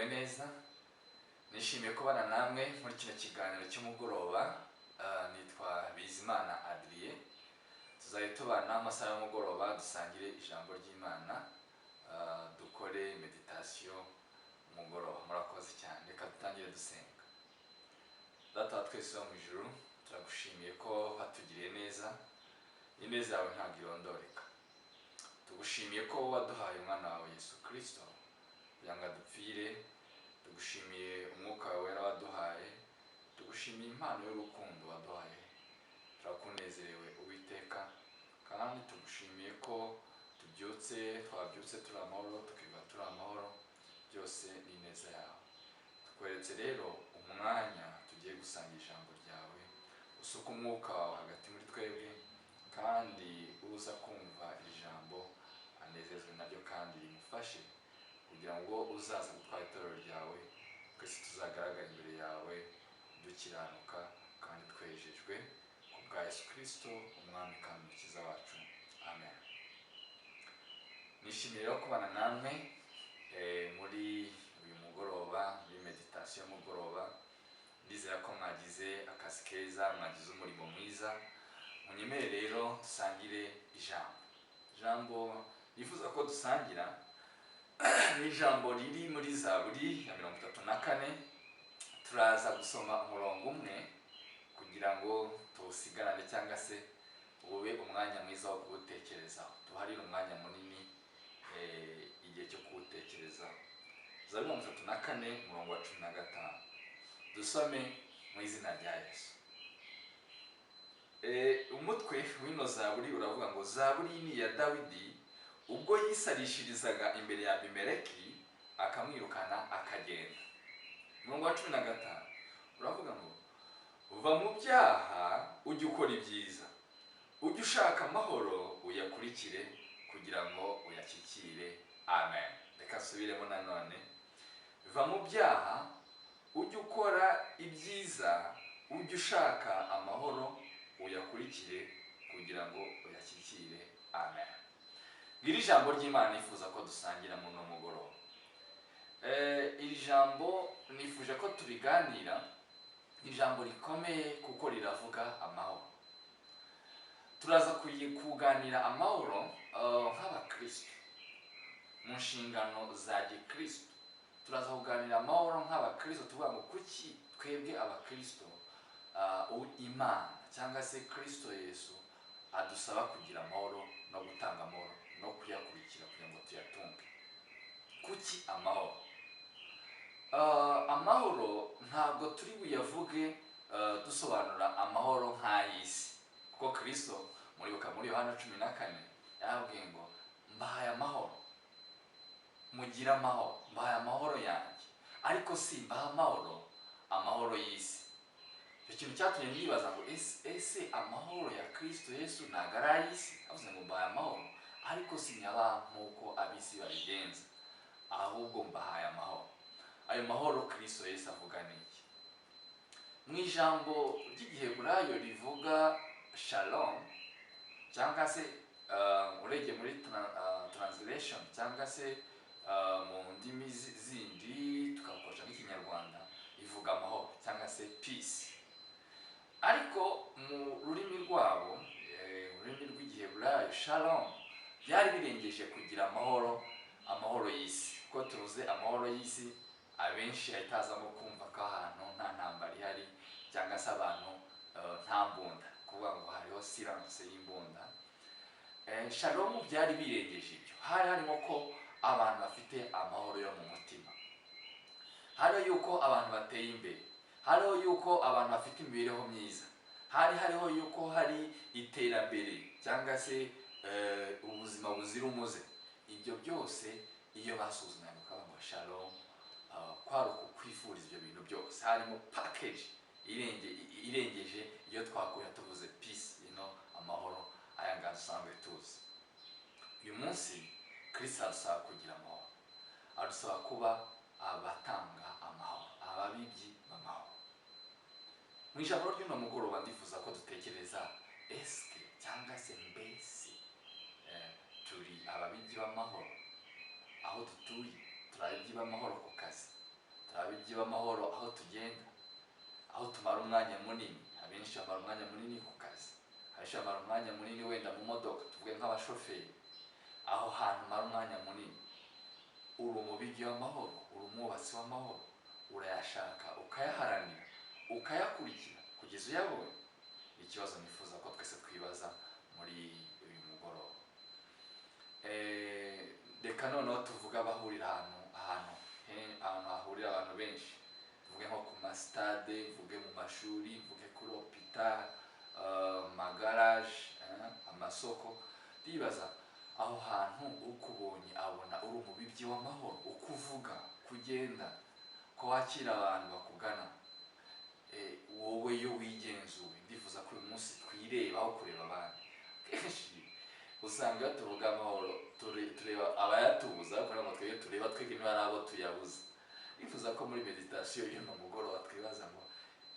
Neza, nishimiye kubana namwe muri kino kiganiro cy'umugoroba. Nitwa Bizimana Adrien. Tuzajya tubana amasaha y'umugoroba, dusangire ijambo ry'Imana, dukore méditation umugoroba. Murakoze cyane. Reka dutangire dusenga. Data wa twese wo mu ijuru, turagushimiye ko watugiriye neza. Ineza yawe ntabwo irondoreka. Tugushimiye ko waduhaye umwana wawe Yesu Kirisito kugira ngo adupfire. Tugushimiye umwuka wawe wera waduhaye. Tugushimiye impano y'urukundo waduhaye. Turakunezerewe, Uwiteka, kandi tugushimiye ko tubyutse, twabyutse turi amahoro, tukiga turi amahoro. Byose ni ineza yawe. Tukweretse rero umwanya tugiye gusangira ijambo ryawe. Usuka umwuka wawe hagati muri twebwe, kandi uza kumva iri jambo anezezwe naryo kandi rimufashe, kugira ngo uzaza gutwara itorero ryawe, twese tuzagaragara imbere yawe dukiranuka kandi twejejwe, ku bwa Yesu Kirisito, umwami kandi umukiza wacu. Amen. Nishimiye rero kubana namwe muri uyu mugoroba, muri méditation y'umugoroba. Ndizera ko mwagize akazi keza, mwagize umurimo mwiza. Munyemere rero dusangire ijambo. Ijambo nifuza ko dusangira ni ijambo riri muri Zaburi ya 34. Turaza gusoma umurongo umwe kugira ngo tuwusigarane, cyangwa se ube umwanya mwiza wo kuwutekerezaho, tuharire umwanya munini, igihe cyo kuwutekerezaho. Zaburi 34, umurongo wa 15, dusome mu izina rya Yesu. Umutwe w'ino zaburi uravuga ngo: "Zaburi ni iya Dawidi ubwo yisarishirizaga imbere ya Abimeleki, akamwirukana akagenda." Umurongo wa 15 uravuga ngo: "Va mu byaha, ujye ukora ibyiza, ujye ushaka amahoro, uyakurikire kugira ngo uyashyikire." Amen. Reka nsubiremo nanone: "Va mu byaha, ujye ukora ibyiza, ujye ushaka amahoro, uyakurikire kugira ngo uyashyikire." Amen. Ngiri ijambo ry'Imana nifuza ko dusangira muri uno mugoroba. Iri jambo nifuje ko turiganira, ni ijambo rikomeye kuko riravuga amahoro. Turaza kuganira amahoro nk'abakristo mu nshingano za gikristo. Turaza kuganira amahoro nk'abakristo, tuvuga ngo kuki twebwe abakristo, Imana cyangwa se Kristo Yesu adusaba kugira amahoro no gutanga amahoro no kuyakurikira kugira ngo tuyatunge? Kuki amahoro? Amahoro ntabwo turi buyavuge dusobanura amahoro nk'ay'isi, kuko Kristo, muribuka muri Yohana 14, yarababwiye ngo: "Mbahaye amahoro, mugire amahoro, mbahaye amahoro yanjye, ariko si mbaha amahoro y'isi." Icyo kintu cyatumye nibaza ngo ese amahoro ya Kristo Yesu ntabwo ari ay'isi? Avuze ngo: "Mbahaye amahoro, ariko sinyabaha nk'uko ab'isi babigenza, ahubwo mbahaye amahoro." Ayo mahoro Kristo Yesu avuga ni iki? Mu ijambo ry'Igiheburayo rivuga shalom, cyangwa se urebye muri translation, cyangwa se mu ndimi zindi tukakoresha nk'Ikinyarwanda, ivuga amahoro cyangwa se peace. Ariko mu rurimi rwabo, mu rurimi rw'Igiheburayo, shalom byari birengeje kugira amahoro, amahoro y'isi, kuko tuvuze amahoro y'isi, abenshi ahita hazamo kumva ko ahantu nta ntambara ihari, cyangwa se abantu nta mbunda, kuvuga ngo hariho silence y'imbunda. Shalom byari birengeje ibyo. Hari harimo ko abantu bafite amahoro yo mu mutima, hariho yuko abantu bateye imbere, hariho yuko abantu bafite imibereho myiza, hari hariho yuko hari iterambere cyangwa se ubuzima buzira umuze. Ibyo byose iyo basuzumye bakavuga ngo shalom, kwari ukwifuriza ibyo bintu byose. Harimo package irengeje iyo twakuye tuvuze peace, amahoro aya ngaya dusanzwe tuzi. Uyu munsi Kristo adusaba kugira amahoro, adusaba kuba abatanga amahoro, ababibyi b'amahoro. Mu ijambo ry'uno mugoroba ndifuza ko dutekereza: eske, cyangwa se mbese, turi ababibyi b'amahoro aho dutuye? Turi ababibyi b'amahoro ku kazi? Turi ababibyi b'amahoro aho tugenda, aho tumara umwanya munini. Abenshi bamara umwanya munini ku kazi, abenshi bamara umwanya munini wenda mu modoka, tuvuge nk'abashoferi. Aho hantu umara umwanya munini, uri umubibyi w'amahoro, uri umwubatsi w'amahoro, urayashaka, ukayaharanira, ukayakurikira kugeza uyabonye. Ni ikibazo nifuza ko twese twibaza muri uyu mugoroba. Reka noneho tuvuge abahurira ahantu hahurira abantu benshi, tuvuge nko ku masitade, mvuge mu mashuri, mvuge kuri hôpital, magaraje, amasoko. Ndibaza aho hantu ukubonye abona uri umubibyi w'amahoro, uko uvuga, kugenda, ko wakira abantu bakugana. Wowe iyo wigenzuye, ndifuza ko uyu munsi twireba aho kureba abandi. Kenshi usanga iyo tuvuga amahoro tureba abayatubuza, ariko ntabwo twebwe tureba twebwe niba ari abo tuyabuza. Ndifuza ko muri méditation y'uno mugoroba twibaza ngo: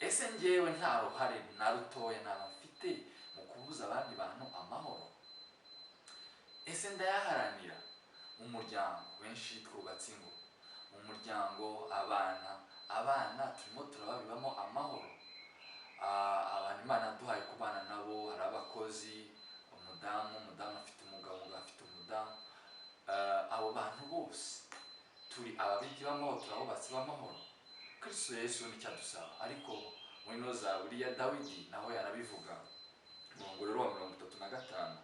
ese njyewe nta ruhare na rutoya naba mfite mu kubuza abandi bantu amahoro? Ese ndayaharanira? Mu muryango, benshi twubatse ingo, mu muryango abana turimo turababibamo amahoro. Abantu Imana yaduhaye kubana nabo, hari abakozi, umudamu afite umugabo, umugabo afite umudamu. Abo bantu bose turi ababibyi b'amahoro, turi abubatsi b'amahoro. Kristo Yesu nicyo adusaba. Ariko muri ino zaburi ya Dawidi naho yarabivuga, umurongo rero wa 35,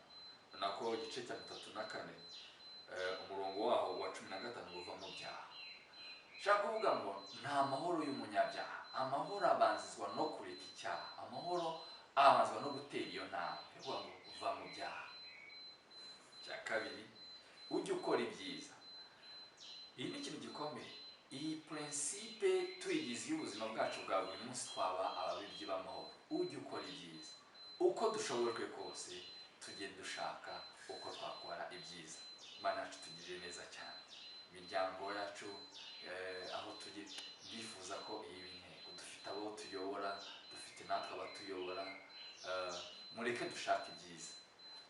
nako igice cya 34, umurongo waho wa 15, uva mu byaha. Nshaka kuvuga ngo nta mahoro y'umunyabyaha. Amahoro abanzizwa no kureka icyaha, amahoro abanzwa no gutera iyo ntambwe. Ni ukuvuga ngo uva mu byaha. Cya kabiri, ujye ukora ibyiza. Iyi ni ikintu gikomeye. Iyi principe tuyigize y'ubuzima bwacu bwa buri munsi, twaba ababibyi b'amahoro. Ujye ukora ibyiza. Uko dushobojwe kose, tujye dushaka uko twakora ibyiza. Imana yacu tugirire neza cyane. Imiryango yacu, aho tujye, ndifuza ko iyi intego, dufite abo tuyobora, dufite natwe abatuyobora. Mureke dushake ibyiza,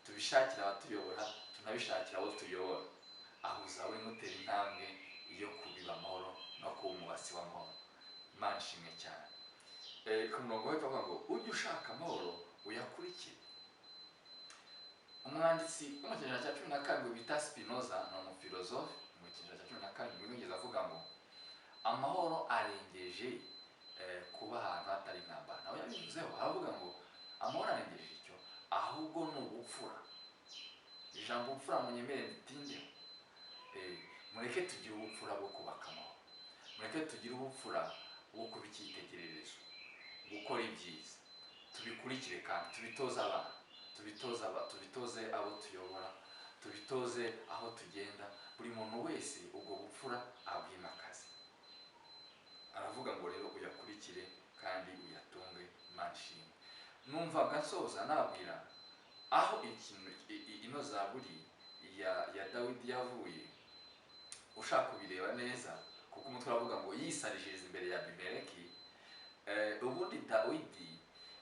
tubishakire abatuyobora, tunabishakira abo tuyobora. Aho uzaba urimo utera intambwe yo kubiba amahoro no kuba umwubatsi w'amahoro. Imana ishimwe cyane. Ku murongo w'epfo avuga ngo ujye ushaka amahoro, uyakurikire. Umwanditsi wo mu kinyejana cya 17 bita Spinoza, ni umufilozofe, mu kinyejana cya 17 yigeze avuga ngo amahoro arengeje kuba ahantu hatari intambara. Nawe yabivuzeho, aravuga ngo amahoro arengeje icyo, ahubwo ni ubupfura. Ijambo ubupfura munyemere nditindeho. Mureke tugire ubupfura bwo kubaka amahoro, mureke tugire ubupfura bwo kuba icyitegererezo, gukora ibyiza, tubikurikire kandi tubitoze abana, tubitoze abo tuyobora, tubitoze aho tugenda. Buri muntu wese ubwo bupfura abwimakaze. Aravuga ngo rero uyakurikire kandi uyatunge. Imana ishimwe. Numvaga nsoza nabwira aho ikintu ino zaburi ya Dawidi yavuye, ushaka kubireba neza, kuko umutwe uravuga ngo yisarishiriza imbere ya Abimeleki. Ubundi Dawidi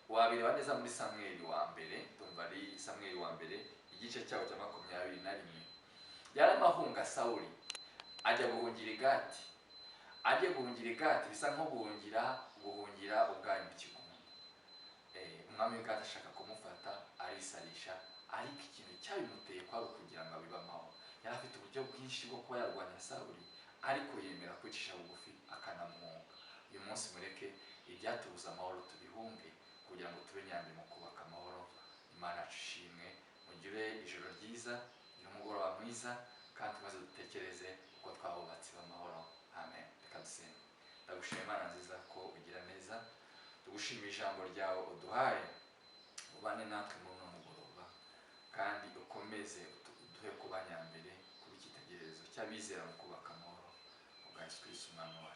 wabireba neza muri Samweli wa mbere, ndumva ari Samweli wa mbere igice cyawo cya 21. Yarimo ahunga Sawuli, ajya guhungira i Gati. Agiye guhungira i Gati, bisa nko guhungira ubwami mu kigunda. Umwami w'i Gati ashaka kumufata, arisarisha. Ariko ikintu cyabimuteye kwari ukugira ngo abibe amahoro. Yari afite uburyo bwinshi bwo kuba yarwanya Sawuli, ariko yemera kwicisha bugufi, akanamuhunga. Uyu munsi mureke ibyatubuza amahoro tubihunge, kugira ngo tube nyambere mu kubaka amahoro. Imana yacu ishimwe. Mugire ijoro ryiza, mugire umugoroba mwiza, kandi maze dutekereze uko twabubatsi b'amahoro. Amen. Reka dusenge. Ndagushima, Imana nziza, ko ugira neza. Tugushimira ijambo ryawe uduhaye. Ubane natwe muri uno mugoroba, kandi ukomeze uduhe kuba nyambere, kuba icyitegererezo cy'abizera mu kubaka amahoro, ubwa Yesu Kristo Umwami wacu.